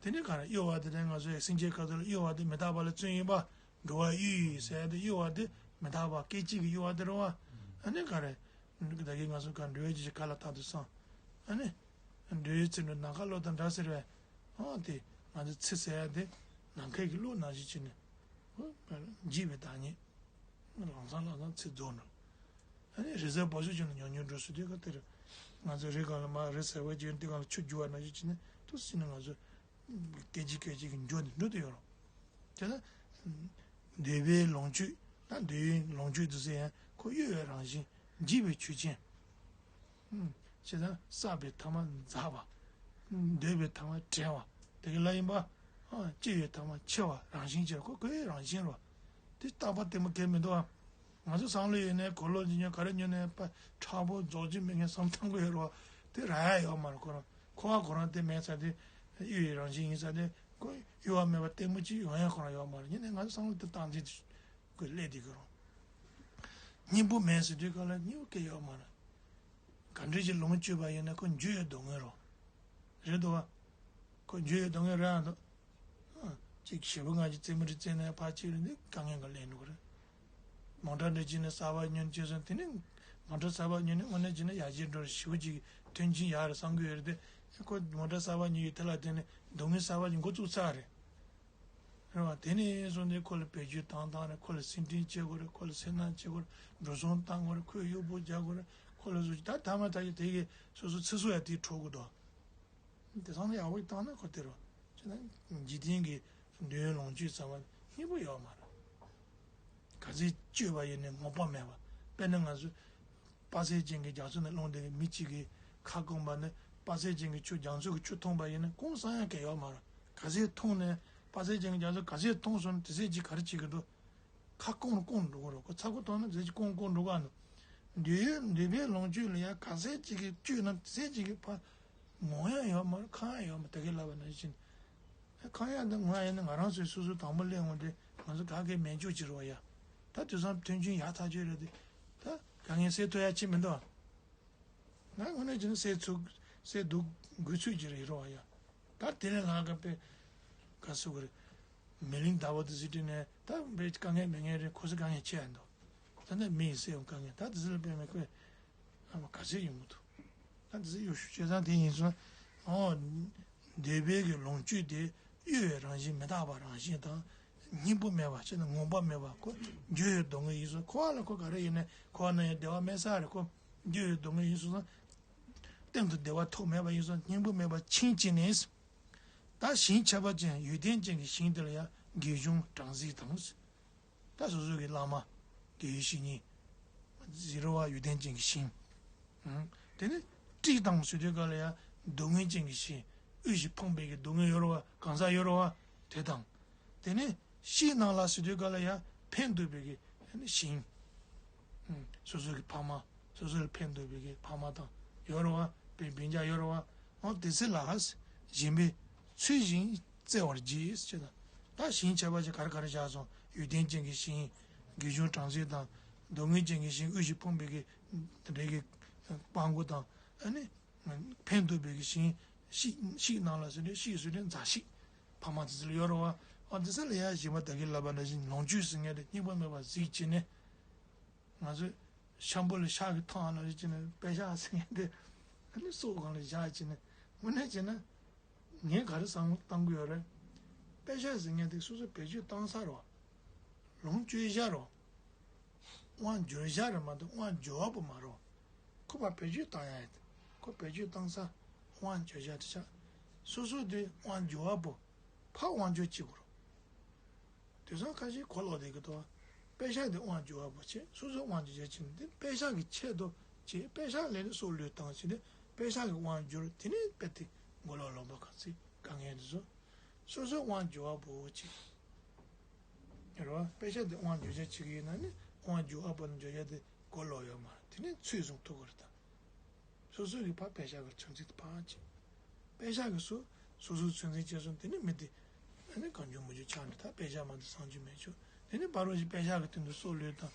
དེ་ནི་ག་རེ། གཡོ་བ་དེ་ནི་ང་ཚོའི་སེམས་ཅན་ཁ་ཐུག་ལ་གཡོ་བ་དེ་མི་རྟག་པ་ལ་བརྩོན་ཡིན་པ། འགྲོ་བ་གཡོ་ཡིས་ཟེར་ཡ་དེ་གཡོ་བ་དེ་མི་རྟག་པ་སྐད་ཅིག་གི་གཡོ་བ་དེ་རེད་བ། ཨ་ནི་ག་རེ། ད་གིན་ང་ཚོ་ག་འགྲོ་བའི་རྒྱུ་ཅན་ག་ལ་རྟག་ཏུ་མཚུངས། ཨ་ནི། འགྲོ་བའི་ཚེ་འགྲོ་ནམ་མཁའི་གློག་དང་འདྲ་ཟེར་བས། ཨོ་དེ་ང་ཚོ་ཚེ་ཟེར་ཡ་དེ་ནམ་མཁའི་གི་གློག་ནང་བཞིན་བྱས་ནས། ཨོ་འཇིག་པའི་བདག་ཉིད། ལམ་སང་ལམ་སང་ཚེ་རྫོགས་འགྲོ། ཨ་ནི་རེས་གཟའ་བབ་ཅོལ་ཅན་ལ་མྱོང་མྱོང་འགྲོ་སྲིད་དུས་ག་དེ་རེད། ང་ཚོ་རི་སྒང་ལ་མར་རི་ཟེར་བ་ཅན་དེ་སྒང་ལ་ཆུ་རྒྱུག་པ་ནང་བཞིན་བྱས་ནས་དུ་སྲིད་ན་ང་ཚོ་སྐད་ཅིག་སྐད་ཅིག་གི་འགྱུར་ནས་འགྲོ་དུ་ཡོད་རོགས། དེ་ལ་འདོད་པའི་ལོངས་སྤྱོད་ད་འདོད་ཡོན་ལོངས་སྤྱོད་དུ་ཟེར་ཡང་ཁོ་གཡོ་བའི་རང་བཞིན་འཇིག་པའི་ཆོས་ཅན། ཨུམ། ཇི་ལྟར་བསགས་པའི་ཐ་མ་འཛག་པ། འདོད་པའི་ཐ་མ་བྲལ་བ། དེ་ག་ལ་ཡིན་པ། ཨ། སྐྱེ་བའི་ཐ་མ་འཆི་བ་རང་བཞིན་གྱིས་ཁོ་ཁོའི་རང་བཞིན་རོ། དེ་རྟག་པ་ལྟད་མོ་གལ་མི་འདུག་ཨ། ང་ཚོ་བསམ་བློ་ཡོད་ནས་གོ་ལོག་ཅིག་ཉོན་ག་རེ་ཉོན་ནས་པ་མཁྲེགས་པོ་རྫོགས་ཀྱི་མི་ངན་བསམ་བཏང་གི་ཡོད་རོ། དེ་རག་ཡ་ཡོད་མ་རེད། ཁོ་རང་འཁོར་བ་ཁོ་རང་དེ་མེད་ཚར་དེ། གཡོ་བའི་རང་བཞིན་ཡིན་ཚར་དེ། ཁོ་གཡོ་བ་མེད་པ་ལྟད་མོ་ཅིག་ཡོང་ཡ་ཁོ་རང་ཡོད་མ་རེད། ཡིན་ནའི་ང་ཚོ་བསམ་བློ་དེ་བཏང་ཚེ་དེ། ཁོས་སླེབས་བསྡད་ཀྱི་རུང་། སྙིང་པོ་མེད་ཟེར་དུས་སྐབས་ལ་སྙིང་པོ་སྐྱེ་ཡོད་མ་རེད། ག་འདྲ་ཞིག་ལོངས་སྤྱོད་པ་ཡིན་ན་ཁོ་འགྱུར་ཡོད་སྡུག་བསྔལ་རོ། རེད་འདུག་བ། ཁོ་འགྱུར་ཡོད་སྡུག་བསྔལ་རེད་ཨ་འདུག་ཨ། གཅིག་ཞེ་པོ་ང་ཅིག་རྩེད་མོ་རེ་རྩེས་ནས་ཕར་གཅིག་རེད་འདི་དཀའ་ངལ་འགའ་སླེབས་འགྲོ་གི་རེད། མོ་ཊ་འདྲ་གཅིག་ནས་གསར་པ་ཉོས་ཅེས་སོང་དེ་ནས་མོ་ཊ་གསར་པ་ཉོས་ནས་དངོས་གནས་བྱས་ན་ཡར་རྒྱས་འགྲོ་རེད། ཞེ་པོ་ཅིག་མཐུན་རྐྱེན་ཡག་རེད་བསམ་གི་ཡོད་རེད་དེ། ཁོ་མོ་ཊ་གསར་པ་ཉོས་ཡོད་དེ་ལ་བརྟེན་ནས་སྡུག་བསྔལ་གསར་པ་ཅིག་འགོ་བཙུགས་ཚར་རེད། རེད་བ། དེ་ནས་བཟུང་སྟེ་ཁོ་ལ་བེད་སྤྱོད་བཏང་སྟངས་རེད། ཁོ་ལ་སེམས་ཁྲལ་བྱེད་དགོས་རེད། ཁོ་ལ་སེམས་ནང་བྱེད་དགོས་རེད། འགྲོ་སོང་བཏང་དགོས་རེད། ཁོས་གཡོག་པོ་རྒྱག་དགོས་རེད། ཁོ་ལ་བཟོ་ད་ཐ་མ་ད་ཀྱི་དེ་གི་སོ་སོ་ཚེ་སྲོག་ཡང་དེ་འཕྲོག་དགོས་དོ། དེ་ཚང་མ་ཡག་པོ་བཏང་ན་ཁོ་དེ་རུ་ཅི་ན་འཇིག་རྟེན་གྱི་འདོད་ཡོན་ལོངས་སྤྱོད་ཟེར་བ་སྙིང་པོ་ཡོད་མ་རེད། ག་ཚད་སྤྱོད་པ་ཡིན་ནའི་ངོམས་པ་མེད་པ། དཔེར་ན་ང་ཚོ་དཔག་ཚད་ཅན་གྱི་རྒྱ་མཚོ་ནས་ལྷུང་བསྡད་པའི་མི་གཅིག་གིས་ཁ་སྐོམ་པ་ནི་དཔག་ཚད་ཅན་གྱི་ཆུ་རྒྱ་མཚོ་གི་ཆུ་འཐུང་པ་ཡིན་ན་སྐོམ་སངས་ཡག་གི་ཡོད་མ་རེད། ག་ཚད་འཐུང་ནས་དཔག་ཚད་ཅན་གྱི་རྒྱ་མཚོ་ག་ཚད་འཐུང་སོང་ན་དེ་ཚད་ཅིག་ག་རེ་བྱེད་ཀྱི་འདུག་ཁ་སྐོམ་རུ་སྐོམ་འགྲོ་གི་རེད། ཁོ་ཚ་ཁུ་འཐུང་ན་དེ་ཚད་ཅིག་སྐོམ་སྐོམ་འགྲོ་གི་འདུག་འདོད་ཡོན་འདོད་པའི་ལོངས་སྤྱོད་ལ་ཡང་ག་ཚད་ཅིག་གི་སྤྱོད་ན་དེ་ཚད་ཅིག་གི་ཕར་ངོམས་ཡག་ཡོད་མ་རེད། ཁེངས་ཡག་ཡོད་མ་རེད། ད་གིན་ལབ་པ་ནང་བཞིན། ཁེངས་ཡག་དང་ངོམས་ཡག་ནི་ང་རང་ཚོའི་སོ་སོ་དང་པོ་སླེབས་འོང་དུས་ང་ཚོ་ག་གེ་མེད་འཇོག་བྱེད་རོགས་ཡ། ད་དུས་སང་མཐུན་རྐྱེན་ཡག་ཐག་ཆོད་རེད་དེ། ད་ག་ངས་སེལ་ཐུབ་ཡག་ཅིག་མི་འདུག་ང་དངོས་གནས་བྱས་ན་སེལ་ཚུགས་སེལ་འདུག་དགོས་ཚོད་ཅིག་རེད་རོགས་ཡ། ད་དེ་ལས་ལྷག་ག་དཔེ་ག་སུ་གི་རེད། མེ་གླིང་ཟླ་བ་དེ་ཚོ་བྲིས་ནས་ད་དཔེ་དཀའ་ངལ་མེད་ངེས་རེད། ཁོ་ཚོ་དཀའ་ངལ་ཆེ་ཡ་འདུག་ད་ནི་མི་ཡི་སེལ་ཡོང་དཀའ་ངལ་ད་དེ་ཚོ་ལ་དཔེ་མེད་ཁོས། ཨ་མ་ག་ཚོད་ཡོང་གི་འདུག་ད་འདི་ཚོ་ཡོད་ཤུགས་ཆེ་ཚང་དེ་ཡིན་སོང་། ཨོ། འདོད་པའི་གི་ལོངས་སྤྱོད་དེ་གཡོ་བའི་རང་བཞིན་མི་རྟག་པ་རང་བཞིན་དང་། སྙིང་པོ་མེད་པ་ཅེ་ན་ངོམས་པ་མེད་པ་ཁོ་འགྱུར་བའི་སྡུག་བསྔལ་ཡིན་སོང་། འཁོར་བ་ལ་ཁོ་ག་རེ་ཡིན་ནའི་འཁོར་བ་ན་ཡང་བདེ་བ་མེད་ས་རེད། ཁོ་འགྱུར་བའི་སྡུག་བསྔལ་ཡིན་སོང་ཙང་། གཏན་དུ་བདེ་བ་ཐོབ་མེད་པ་ཡིན་སོང་། སྙིང་པོ་མེད་པ་ཕྱིན་ཅི་ནས། ད་ཞིང་ཁྱད་པར་ཅན་ཡོན་ཏན་ཅན་གྱི་ཞིང་དེ་ལ་ཡང་དགེ་སྦྱོར་གྲངས་ཚད་དང་། ད་སོ་སོ་གི་བླ་མ། དགེ་བའི་བཤེས་གཉེན། ཟེར་བ་ཡོན་ཏན་ཅན་གྱི་ཞིང་། ཨང་། དེ་ནས་དཀྲིས་དང་ཟེར་དུས་ག་ལ་ཡ་སྡུག་བསྔལ་ཅན་གྱི་ཞིང་། དབུལ་ཞིང་ཕོངས་པའི་གི་སྡུག་བསྔལ་ཡོད་རེད་བ། གང་ཟག་ཡོད་རེད་བ། དེ་དང་། དེ་ནས་བཤིག་གནང་ལ་ཟེར་དུས་ག་ལ་ཡ་ཕན་འདོགས་པའི་གི་ཞིང་། ཨང་། སོ་སོ་གི་ཕ་མ། སོ་སོ་ལ་ཕན་འདོགས་པའི་གི་ཕ་མ་དང་ཡོད་རེད་བ། དཔེ་སྦྱིན་བྱ་ཡོད་རེད་བ། འོ་དེ་ཚོ་ལ་བཞིན་པའི་ཚུལ་བཞིན་བརྩེ་བར་གྱིས་ཞེས་དང་། ད་ཞིང་ཁྱད་པར་ཅན་ག་རེ་ག་རེ་བཞག་སོང་། ཡོན་ཏན་ཅན་གྱི་ཞིང་། དགེ་སྦྱོར་གྲངས་ཚད་དང་། སྡུག་བསྔལ་ཅན་གྱི་ཞིང་། དབུལ་ཞིང་ཕོངས་པའི་གི་དེ་འདྲའི་གི་སྤྲང་པོ་དང་། ཨ་ནི་ཕན་འདོགས་པའི་གི་ཞིང་། བཤིག་བཤིག་གནང་ལ་ཟེར་ནས་བཤིག་ཟེར་ནས་འཛག་བཤིག་ཕ་མ་དེ་ཚོ་ལ་ཡོད་རེད་བ། ཨ་དེ་ཚོ་ལ་ཡ་གཞན་པ་ད་གིན་ལབ་པ་ནང་བཞིན་ལོངས་སྤྱོད་ཟེར་མཁན་དེ་སྙིང་པོ་མེད་པ་གཟིགས་བྱས་ནས། ང་ཚོས་ཤམ་བུ་ལ་ཤ་གི་ཐང་ལ་རེ་བྱས་ནས་པད་ཤག་ཟེར་མཁན་དེ་ཨ་ནི་སོ་སྒང་ལ་བཞག་བྱས་ནས་དངོས་གནས་བྱས་ན་ངས་ག་རེ་བསམ་བློ་བཏང་གི་ཡོད་རེད། པད་ཤག་ཟེར་མཁན་དེ་སོ་སོ་བེད་སྤྱོད་བཏང་ས་རེད། ལོངས་སྤྱོད་བཞག་རེད། དབང་འབྱོར་བཞག་རེད་མ་གཏོགས་དབང་འབྱོར་བ་པོ་མ་རེད། ཁོ་པ་བེད་སྤྱོད་བཏང་ཡ་ཡིན། ཁོ་བེད་སྤྱོད་བཏང་ས་དབང་འབྱོར་བཞག་དེ་ཆགས། སོ་སོ་དེ་དབང་འབྱོར་བ་པོ་ཕར་དབང་འབྱོར་བྱེད་དགོས་རེད། དེང་སང་ཁ་ཤས་གོ་ལོག་བསྡད་ཀྱི་འདུག་པད་ཤག་དེ་དབང་བསྒྱུར་བ་པོ་བྱས། སོ་སོའི་དབང་བསྒྱུར་བྱས་ཕྱིན་དེ་པད་ཤག་གི་ཆེད་དུ་བྱས། པད་ཤག་ལས་ནས་སྲོག་བློས་བཏང་ཕྱིན་ཏེ་པད་ཤག་གི་དབང་བསྒྱུར། དེ་ནས་དཔེ་དེ་མགོ་ལོག་ལོག་པ་ག་ཚིག་དཀའ་ངལ་དེ་ཚོ། སོ་སོའི་དབང་བསྒྱུར་བ་པོ་བྱས། རེད་བ། པད་ཤག་དེ་དབང་བསྒྱུར་བྱ་བྱེད་ཀྱི་ཡིན་ན་ནི་དབང་བསྒྱུར་བ་པོ་ནི་བསྒྱུར་བྱ་དེ་གོ་ལོག་ཡོད་མ་རེད། དེ་ནས་ཚུལ་བཟུང་ཐུབ་ཀྱི་རེད་ད། སོ་སོ་གི་ཕར་པད་ཤག་གི་ཚོད་འཛིན་དེ་ཕར་བྱེད། པད་ཤག་གི་སོ་སོ་སོའི་ཚོད་འཛིན་བྱས་སོང་། དེ་ནི་མི་དེ་ཨ་ནི་གང་བྱུང་མང་བྱུང་ཆགས་ནས། ད་པད་ཤག་མ་གཏོགས་སངས་རྒྱས་མེད་ཆོག་དེ་ནི་ཕ་རོལ་ཞིག་པད་ཤག་གི་སྟེང་དུ་སྲོག་བློས་བཏང་།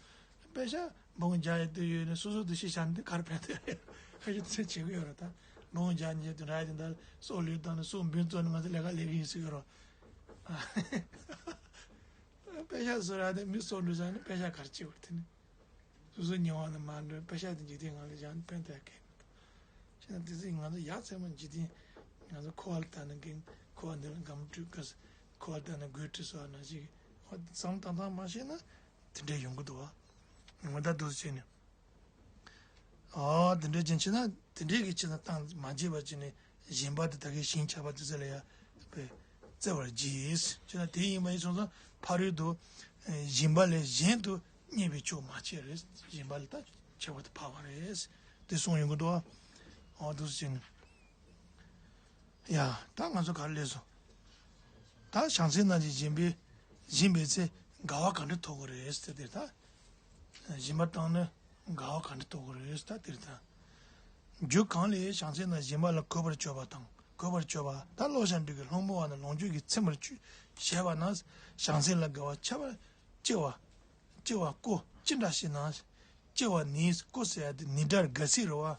པད་ཤག་འབུང་རྒྱག་ཡས་དེ་ཡོད་ནས་སོ་སོ་དེ་ཤི་བྱ་ནི་དེ་གར་ཕན་ཐོགས་ཡོད། ཁ་ཤས་ཚེ་བྱེད་ཀྱི་ཡོད་རེད་ད། འབུང་རྒྱག་ནས་དེ་འདྲ་ཡས་དེ་འདྲ་སྲོག་བློས་བཏང་ནས་སྲོག་འབུལ་བཙོག་ནས་ང་ཚོ་ལས་ཀ་ལས་ཀྱི་ཡིན་ཟེར་གྱི་རོ། པད་ཤག་བཟོ་ར་དེ་མི་སྲོག་འགྲོ་བྱ་ནི་པད་ཤག་གར་བྱེད་བར་དེ་ནི། སོ་སོ་ཉེ་བ་ནི་མ་འགྲོ། པད་ཤག་དེ་འཇིག་རྟེན་ངང་ལ་བཞག་ནི་ཕན་ཐོགས་ཡ་གང་ཡང་མི་འདུག་བྱས་ན་དེ་ཚོ་ང་ཚོ་ཡ་ཚད་མ་འཇིག་རྟེན་ང་ཚོ་འཁོར་བ་ལྟ་ན་གིན་འཁོར་བ་འདི་ལ་སྒམ་སྤྲུལ་དཀའ་ས། འཁོར་བ་ལྟ་ན་དགོད་བྲོ་སོགས་ནང་བཞིན་གྱི་ཧོ་བསམ་བཏང་བཏང་མ་བྱས་ན་དེ་འདྲ་ཡོང་གི་འདུག་བ། ང་ད་འདུག་སེ་བྱས་ནས། ཨོ་དེ་འདྲ་ཅན་བྱས་ན་དེ་འདྲའི་གི་བྱས་ན་བཏང་མ་བྱས་པ་བྱས་ནས་གཞན་པ་དེ་ད་གའི་ཞིང་ཁྱབ་པ་དེ་ཚོ་ལ་ཡ་བརྩེ་བར་གྱིས། བྱས་ན་དེ་ཡིན་པ་ཡིན་སོང་ཙང་ཕ་རོལ་དུ་གཞན་པ་ལས་གཞན་དུ་བརྙས་པའི་ཕྱོགས་མ་བྱས་རེད། གཞན་པ་ལ་ད་ཁྱབ་པ་དེ་འཕགས་པ་རེད། དེ་གསུངས་ཡོང་གི་འདུག་ཨོ་འདུག་སེ་བྱས་ནས། ཡ། ད་ང་ཚོ་ག་རེ་སླེབས་སོང་། ད་བྱང་སེམས་རྣམས་ཀྱིས་བཞེངས་པའི་བཞེངས་པའི་ཚེ་དགའ་བ་ག་འདྲ་ཐོབ་ཀྱི་རེད་ཟེར་དེ་ད། སྦྱིན་པ་བཏང་ན་དགའ་བ་ག་འདྲ་ཐོབ་ཀྱི་རེད་ཟེར་ད་དེར་ད། རྒྱུ་གང་ལས་བྱང་སེམས་རྣམས་སྦྱིན་པ་ལ་གུས་པར་སྤྱོད་པ་དང་གུས་པར་སྤྱོད་པ་ད་བློ་བྱང་འདྲི་གི་སློང་མོ་བ་ནི་ལོངས་སྤྱོད་ཀྱིས་ཚིམ་པར་བྱེད་བྱས་པ་ན་བྱང་སེམས་ལ་དགའ་བ་ཁྱབ་པར་སྐྱེ་བ། སྐྱེ་བ་ཀོ་ཅི་འདྲ་ཞིག་ན། སྐྱེ་བ་ནི་ཀོ་ཟེར་ཡ་དེ་ནི་སྒྲར་དགའ་སྲིད་རེད་བ།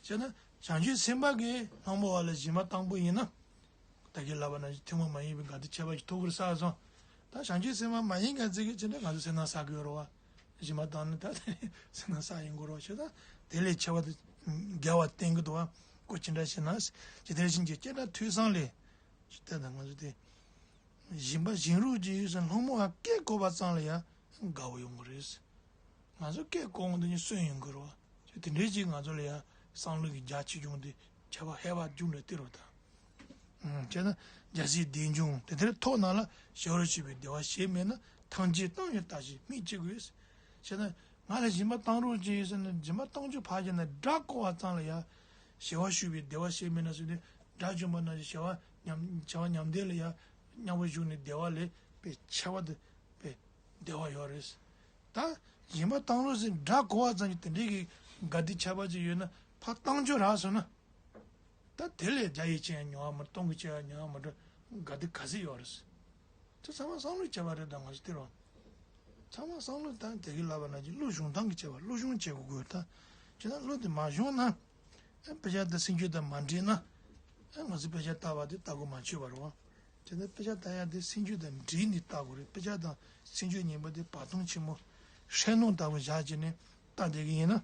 བྱས་ན་བྱང་ཆུབ་སེམས་དཔའ་གིས་སློང་མོ་བ་ལ་སྦྱིན་པ་བཏང་པོ་ཡིན་ན། ད་གིན་ལབ་པ་ནང་བཞིན་ཐུན་མོང་མ་ཡིན་པའི་དགའ་བདེ་ཁྱད་པར་ཞིག་ཐོབ་ཀྱི་རེད་བསམ་སོང་། ད་བྱང་ཆུབ་སེམས་དཔའ་མ་ཡིན་མཁན་ཚོ་གིས་ཅི་འདྲ་ང་ཚོ་སེམས་ནང་བསགས་ཀྱི་ཡོད་རེད་བ། སྦྱིན་པ་བཏང་ནས་ད་སེམས་ནང་བསགས་ཡོང་གི་རེད་བ། བྱས་ཙང་དེ་ལས་ཁྱད་པར་དུ་རྒྱལ་བ་བསྟན་གྱི་འདུག་བ། ཀོ་ཅི་འདྲ་ཞིག་ན། ཇི་ལྟར་བྱིན་གྱིས་སྐྱེ་འགྲོ་ཐོས་བསམ་ལས། ཇི་ལྟར་ན་ང་ཚོ་དེ། སྦྱིན་པ་བྱིན་རོགས་ཀྱིས་ཟེར་སློང་མོ་བ་སྐད་གོ་བ་ཙམ་ལ་ཡང་དགའ་བོ་ཡོང་གི་རེད། ང་ཚོ་སྐད་གོ་འོང་དུས་ནི་སུན་ཡོང་གི་རེད་བ། དེ་འདྲའི་ཅིག་ང་ཚོ་ལ་ཡང་བསམ་བློ་གི་རྒྱ་ཆེ་ཆུང་དེ་ཁྱད་པར་ཧེ་བག་ཆུང་འདྲ་སྟེར་བ་དང་། བྱས་ན་རྒྱལ་སྲས་བདེ་འབྱུང་དེ་ལྟར་ཐོབ་རྣམས་ལ་ཞི་བར་གཤེགས་པའི་བདེ་བ་གཞན་མེད་ན་ཐམས་ཅད་བཏང་ཡང་བལྟ་ཞིག་སྨོས་ཅི་དགོས། བྱས་ན་ང་ལ་སྦྱིན་པ་བཏང་རོགས་གྱིས་ཟེར་ནས་སྦྱིན་པ་བཏང་རྒྱུ་ཕར་བཞག་ན་དགྲ་བཀོལ་བ་ཙམ་ལ་ཡང་ཞི་བར་གཤེགས་པའི་བདེ་བ་གཞན་མེད་ན་ཟེར་ནས་དགྲ་བཅོམ་པ་ན་ཞི་བ་ཉམས་བྱ་བ་ཉམས་ལྡན་ལ་ཡང་མཉམ་པོ་བཞུགས་ནས་བདེ་བ་ལས་པའི་ཁྱད་པར་དུ་པའི་བདེ་བ་ཡོད་རེད། ད་སྦྱིན་པ་བཏང་རོགས་ཟེར་དགྲ་བཀོལ་བ་ཙམ་གྱིས་དེ་འདྲའི་གི་དགའ་བདེ་ཁྱད་པར་ཅིག་ཡོད་ན་ཕར་བཏང་རྒྱུ་རག་སོང་ན། ད་དེ་ལས་བརྒྱ་ཡི་ཆེ་ཡང་ཉོ་བ་མི་སྟོང་གི་ཆེ་ཡང་ཉོ་བ་མི་འགྲོ་དགའ་བདེ་ག་ཚོད་ཡོད་རེད། དེ་ཚང་མ་བསམ་བློའི་ཁྱད་པར་རེད་ད་ང་ཚོ་སྟེར་བ། ཚང་མ་བསམ་བློ་དང་དེ་གི་ལབ་པ་ན་ཅིག་བློ་གཞུང་སྟངས་ཀྱི་ཁྱད་པར་བློ་སྦྱོང་བྱེད་དགོས་དགོས་ད། བྱས་ན་བློ་དེ་མ་སྦྱོང་ན། ཨ་དཔེ་ཆ་དང་སེམས་རྒྱུད་དང་མ་འདྲེས་ན། ཨ་ང་ཚོ་དཔེ་ཆ་ལྟ་བ་དེ་ལྟ་དགོས་མ་བྱས་པ་རེད་བ། དེ་ནས་དཔེ་ཆ་ལྟ་ཡ་དེ་སེམས་རྒྱུད་དང་འདྲེས་ནས་ལྟ་དགོས་རེད། དཔེ་ཆ་དང་སེམས་རྒྱུད་གཉིས་པོ་དེ་བར་སྟོང་ཆེན་མོ་ཧྲན་ཏུང་ལྟ་བུ་བཞག་བྱས་ནས་ལྟ་བསྡད་ཀྱི་ཡིན་ན།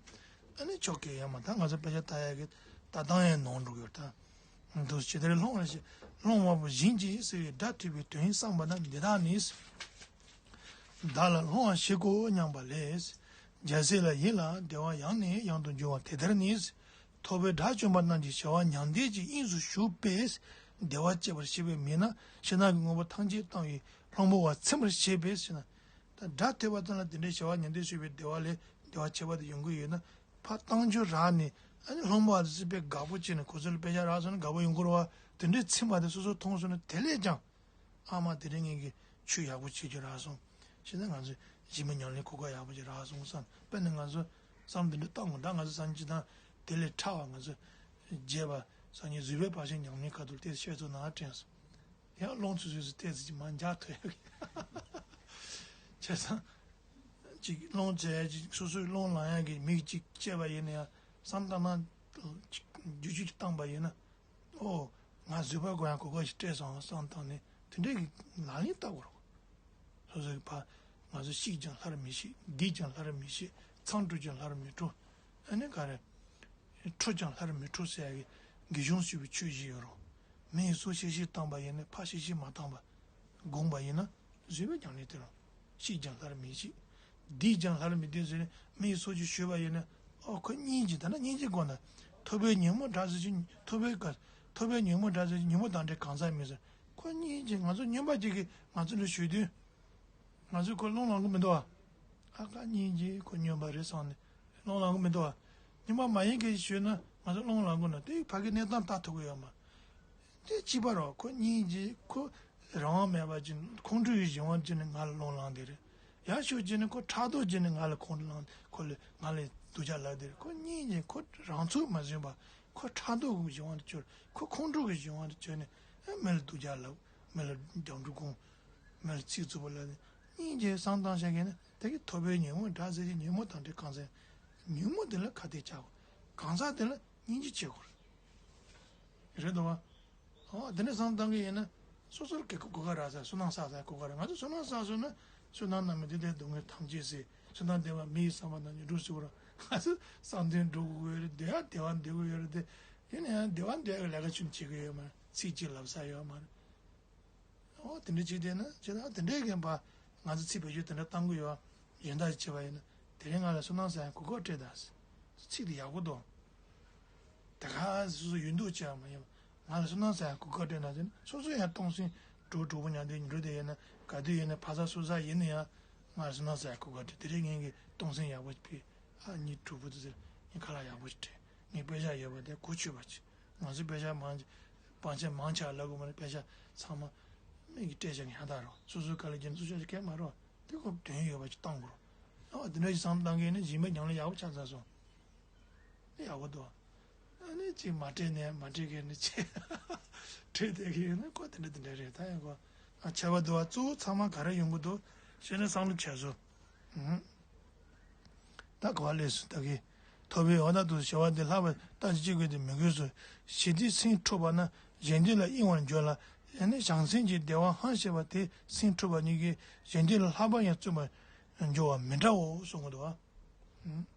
ཨ་ནི་ཆོག་གི་ཡོད་མ་ད་ང་ཚོ་དཔེ་ཆ་ལྟ་ཡ་གི་ལྟ་སྟངས་ཡང་ནོར་འགྲོ་གི་ཡོད་ད། འདུག་ཇི་ལྟར་སློང་བ་ཞེས་སློང་བ་པོ་བཞིན་གྱིས་ཟེར་བའི་སྒྲ་ཐོས་པའི་དོན་བསམ་པ་ན་འདི་དག་ནི། བདག་ལ་སློང་བ་ཞིག་གོ་སྙམ་པ་ལས། རྒྱལ་སྲས་ལ་ཡིད་ལ་བདེ་བ་ཡང་ནས་ཡང་དུ་འབྱུང་བ་དེ་ལྟར་ནི། ཐོབ་པའི་དགྲ་བཅོམ་པ་རྣམས་ཀྱི་བྱ་བ་མྱང་འདས་ཀྱི་དབྱིངས་སུ་ཞུགས་པས་བདེ་བ་སྐྱེད་པར་བྱེད་པའི་མི་སྣ་ཕྱི་ནང་གི་དངོས་པོ་ཐམས་ཅད་བཏང་བའི་སློང་མོ་བ་ཚིམ་པར་བྱེད་པས་ཟེར་ན། ད་དགྲ་ཐོས་པ་ཙམ་ལ་དེ་འདྲའི་བྱ་བ་མྱང་འདས་ཞུགས་པའི་བདེ་བ་ལས་བདེ་བ་ཁྱད་པར་དུ་ཡོང་གི་ཡོད་ན་ཕར་བཏང་རྒྱུ་རག་ནས་ཨ་ནི་སློང་མོ་བ་དེ་ཚོ་དཔེ་དགའ་པོ་བྱས་ནས་ཁོ་ཚོ་ལ་དཔེ་ཆ་རག་སོང་ན་དགའ་པོ་ཡོང་གི་རེད་བ། དེ་འདྲའི་ཚིམ་པ་དེ་སོ་སོ་མཐོང་སོང་ན་དེ་ལས་ཀྱང་། ཨ་མ་དེ་རིང་ངེད་ཀྱིས་ཆོས་ཡག་པོ་བྱེད་རྒྱུ་རག་སོང་། བྱས་ན་ང་ཚོས་གཞི་མ་ཉམས་ལེན་གོ་སྐབས་ཡག་པོ་ཅིག་རག་སོང་བསམ། དཔེར་ན་ང་ཚོ་བསམ་འདི་འདྲ་བཏང་དགོས་ད། ང་ཚོ་སང་ཉིན་སྤྱི་བཏང་དེ་ལས་ཕྲ་བ་ང་ཚོ་རྒྱས་པ་སང་ཉིན་བཟོད་པའི་བག་ཆགས་ཉམས་ལེན་ཁ་ཐུག་ལ་དེ་ཤོད་ཚོ་ནང་དྲན་སོང་། ཡང་སློང་ཚུལ་སོ་སོས་བལྟས་ཚེ་ཅིག་མ་འཇགས་ཐུབ་ཡག་གི་བྱས་ཙང་། ཅིག་སློང་བྱས་ཅིག་སོ་སོས་སློང་ལངས་ཡག་གི་མིག་ཅིག་བཅད་པ་ཡིན་ན་ཡང་བསམ་བཏང་ན་ཅིག་རྒྱུ་ཆུ་ཅིག་བཏང་པ་ཡིན་ན། ཨོ། ང་བཟོད་པ་དགོས་ཡང་གོ་སྐབས་ཤིག་སྤྲད་སོང་བསམ་བཏང་ནས་དེ་འདྲའི་གི་ལག་ལེན་བསྟར་དགོས་རེད། སོ་སོ་གི་ཕ། ང་ཚོ་བཤིག་ཀྱང་སླར་མི་བཤིག་བསྡིགས་ཀྱང་སླར་མི་བསྡིགས་མཚང་བྲུ་ཀྱང་སླར་མི་བྲུ། ཨ་ནི་ག་རེ། འཁྲུ་ཀྱང་སླར་མི་འཁྲུ་ཟེར་ཡ་གི་དགེ་སྦྱོང་ཞུ་བའི་ཆོས་ཤིག་ཡོད་རེད། མི་ཡི་སྲོག་ཤིག་ཤིག་བཏང་པ་ཡིན་ན་ཕ་ཤིག་ཤིག་མ་བཏང་པ། དགོངས་པ་ཡིན་ན་བཟོད་པའི་ཉམས་ལེན་དེ་རང་། བཤིག་ཀྱང་སླར་མི་བཤིག་བསྡིགས་ཀྱང་སླར་མི་བསྡིགས་ཟེར་ནས་མི་ཡི་སྲོག་ཅིག་གཞོལ་བ་ཡིན་ན། ཨོ་ཁོ་སྙིང་རྗེ་ད་ན་སྙིང་རྗེ་དགོས་ན། ཐོབ་པའི་ཉོན་མོངས་དགྲ་ཟེར་གྱི་ཐོབ་པའི་དགྲ་ཐོབ་པའི་ཉོན་མོངས་དགྲ་ཟེར་གྱི་ཉོན་མོངས་དང་འདྲེས་གང་ཟག་མེད་ཟེར། ཁོ་སྙིང་རྗེ་ང་ཚོ་སྨྱོན་པ་ཅིག་གིས་ང་ཚོ་འདྲ་ཞུ་དུས། ང་ཚོས་ཁོ་སློང་ལང་གི་མི་འདུག་ཨ། ཨ་ཁ་སྙིང་རྗེ། ཁོ་སྨྱོན་པ་རེད་བསམ་ནས་སློང་ལང་གི་མི་འདུག་ཨ། སྨྱོན་པ་མ་ཡིན་མཁན་ཞིག་ཤོད་ན་ང་ཚོ་སློང་ལང་གི་ན་དེ་ཕ་གི་གནས་སྟངས་ལྟ་ཐུབ་ཀྱི་ཡོད་མ། དེ་གཅིག་པ་རོ། ཁོ་སྙིང་རྗེ། ཁོ་རང་དབང་མེད་པ་ཅིག་ཁོང་ཁྲོ་ཡི་གཞན་དབང་ཅིག་ནས་ང་ལ་སློང་ལང་དེ་རེད། ཡར་ཤོད་ཅིག་ནས་ཁོ་ཕྲག་དོག་ཅིག་ནས་ང་ལ་ཁོང་ཁྲོ་ལང་། ཁོ་ལ་ང་ལ་སྡུག་ཅག་ལབ་དེ་རེད། ཁོ་སྙིང་རྗེ། ཁོ་རང་ཚུགས་མ་ཟིན་པ། ཁོ་ཕྲག་དོག་གི་གཞན་དབང་དུ་གྱུར། ཁོ་ཁོང་ཁྲོ་གི་གཞན་དབང་དུ་གྱུར་ནས་ཨ་མི་ལ་སྡུག་ཅག་ལབ། མི་ལ་རྒྱབ་འགྲོ་སྐོང་། མི་ལ་ཚིག་རྩུབ་པོ་ལབ་ནས་སྙིང་རྗེ་བསམ་བཏང་བྱ་མཁན་ནི་དེ་གི་ཐོབ་པའི་ཉོན་མོངས་དགྲ་ཟེར་གྱི་ཉོན་མོངས་དང་བྲལ། གང་ཟག་ཉོན་མོངས་དེ་ལ་ཁ་གཏད་བཅག་དགོས། གང་ཟག་དེ་ལ་སྙིང་རྗེ་བྱེད་དགོས། རེད་དོ་བ། ཨོ་དེ་འདྲ་བསམ་བཏང་གི་ཡིན་ན་སོ་སོར་གི་གོ་སྐབས་རག་ས། བསོད་ནམས་བསགས་ས་གོ་སྐབས་རག། ང་ཚོ་བསོད་ནམས་བསགས་སོང་ན་བསོད་ནམས་རྣམས་ཀྱིས་འདི་ལྟའི་སྡུག་བསྔལ་ཐམས་ཅད་སེལ། བསོད་ནམས་ལྡན་པ་མི་ཡི་བསམ་པ་རྣམས་ཀྱིས་འགྲུབ་ཟེར་བ་ར། ང་ཚོ་བསམ་དོན་འགྲུབ་དགོས་ཡོད་རེད། བདེ་བ་བདེ་བ་འདོད་ཀྱི་ཡོད་རེད་དེ། ཡིན་ན་ཡང་བདེ་བ་འདོད་ཡག་གི་ལས་ཀ་ཆུང་བྱེད་ཀྱི་ཡོད་མ་རེད། ཚིག་གཅིག་ལབ་ས་ཡོད་མ་རེད། ཨོ་དེ་འདྲ་བྱས་བསྡད་ན་ཇི་ལྟར་དེ་འདྲའི་རྐྱེན་པས་ང་ཚོ་ཚིག་བེད་སྤྱོད་དེ་འདྲ་གཏང་གི་ཡོད། གཞན་དག་ཅིག་བྱས་པ་ཡིན་ན་དེ་རིང་ང་ལ་བསོད་ནམས་བསགས་ཡག་གོ་སྐབས་སྤྲད་དང་། ཚིག་དེ་ཡག་པོ་འདུག། དེ་ག་སོ་སོ་ཡོད་མདོག་བྱས་པ་མ་ཡིན་པ། ང་ལ་བསོད་ནམས་བསགས་ཡག་གོ་སྐབས་སྤྲད་དང་ཟེར་ན་སོ་སོ་ཡང་སྟོང་སེམས་གྲོགས་གྲོགས་པོ་མཉམ་དུ་འགྲོ་བསྡད་ཡོད་ན། ག་དུས་ཡིན་ན་ཕ་ས་སོ་ས་ཡིན་ན་ཡང་ང་ལ་བསོད་ནམས་བསགས་ཡག་གོ་སྐབས་སྤྲད། དེ་རིང་ངེད་ཀྱིས་སྟོང་སེམས་ཡག་པོ་ཕུལ། ཨ་ནི་གྲོགས་པོ་དེ་ཚོར་ངས་ཁ་ལག་ཡག་པོ་ཞིག་སྤྲད། ངས་པེ་ཤག་ཡོད་པ་དེ་གོ་ཆོད་པ་ཅིག། ང་ཚོ་པེ་ཤག་མང་ཆེ། པང་ཆེན་མང་ཆེ་བ་ལབ་དགོས་མ་རེད། པེ་ཤག་ཚང་མ་མི་གིས་སྤྲད་བཞག་ཡང་དག་རོ། སོ་སོའི་ཁ་ལ་རྒྱན་ཚུགས་ཤག་གས་མ་རོ། དེ་ཁོ་དོན་ཡོད་པ་ཅིག་གཏོང་དགོས་རོ། ཨ་འདི་འདྲ་ཞིག་བསམ་བཏང་གི་ནི་སྦྱིན་པའི་ཉམས་ལེན་ཡག་པོ་ཆགས་ཚར་སོང་། དེ་ཡག་པོ་འདུག། ཨ་ནི་ཅིག་མ་སྤྲད་ནས་མ་སྤྲད་མཁན་ནི་ཅིག་སྤྲད་བསྡད་ཀྱི་ཡོད་ན་ཁོ་དེ་འདྲ་དེ་འདྲ་རེད། ད་ཡང་ཁོ་ཨ་ཁྱད་པར་འདུག་བ། གཙོ་བོ་ཚང་མ་ག་རེ་ཡོང་གི་འདུག་ཞེ་ན་བསམ་བློ་བྱས་སོང་། ཨུ། ད་ག་བ་ལས་སུ་ད་གི་ཐོབ་པའི་འོ་ད་དུ་ཞི་བ་འདི་ལྷག་པར་ལྟ་ཅི་སྐྱེ་དགོས་ཏེ་མི་དགོས་སོ། ཞི་བདེའི་སེམས་འཕྲོག་པ་ན་གཞན་སྡུག་ལ་གཡེང་བར་འགྱུར་ལ། ཡང་ན་བྱང་སེམས་ཀྱི་བདེ་བ་ཧང་ཤེས་པ་དེ་སེམས་འཕྲོག་པ་ཉིད་ཀྱིས་གཞན་སྡུག་ལ་ལྷག་པར་ཡང་བརྩོན་པར་འགྱུར་བ་མི་འདྲའོ་གསུང་གི་འདུག་བ།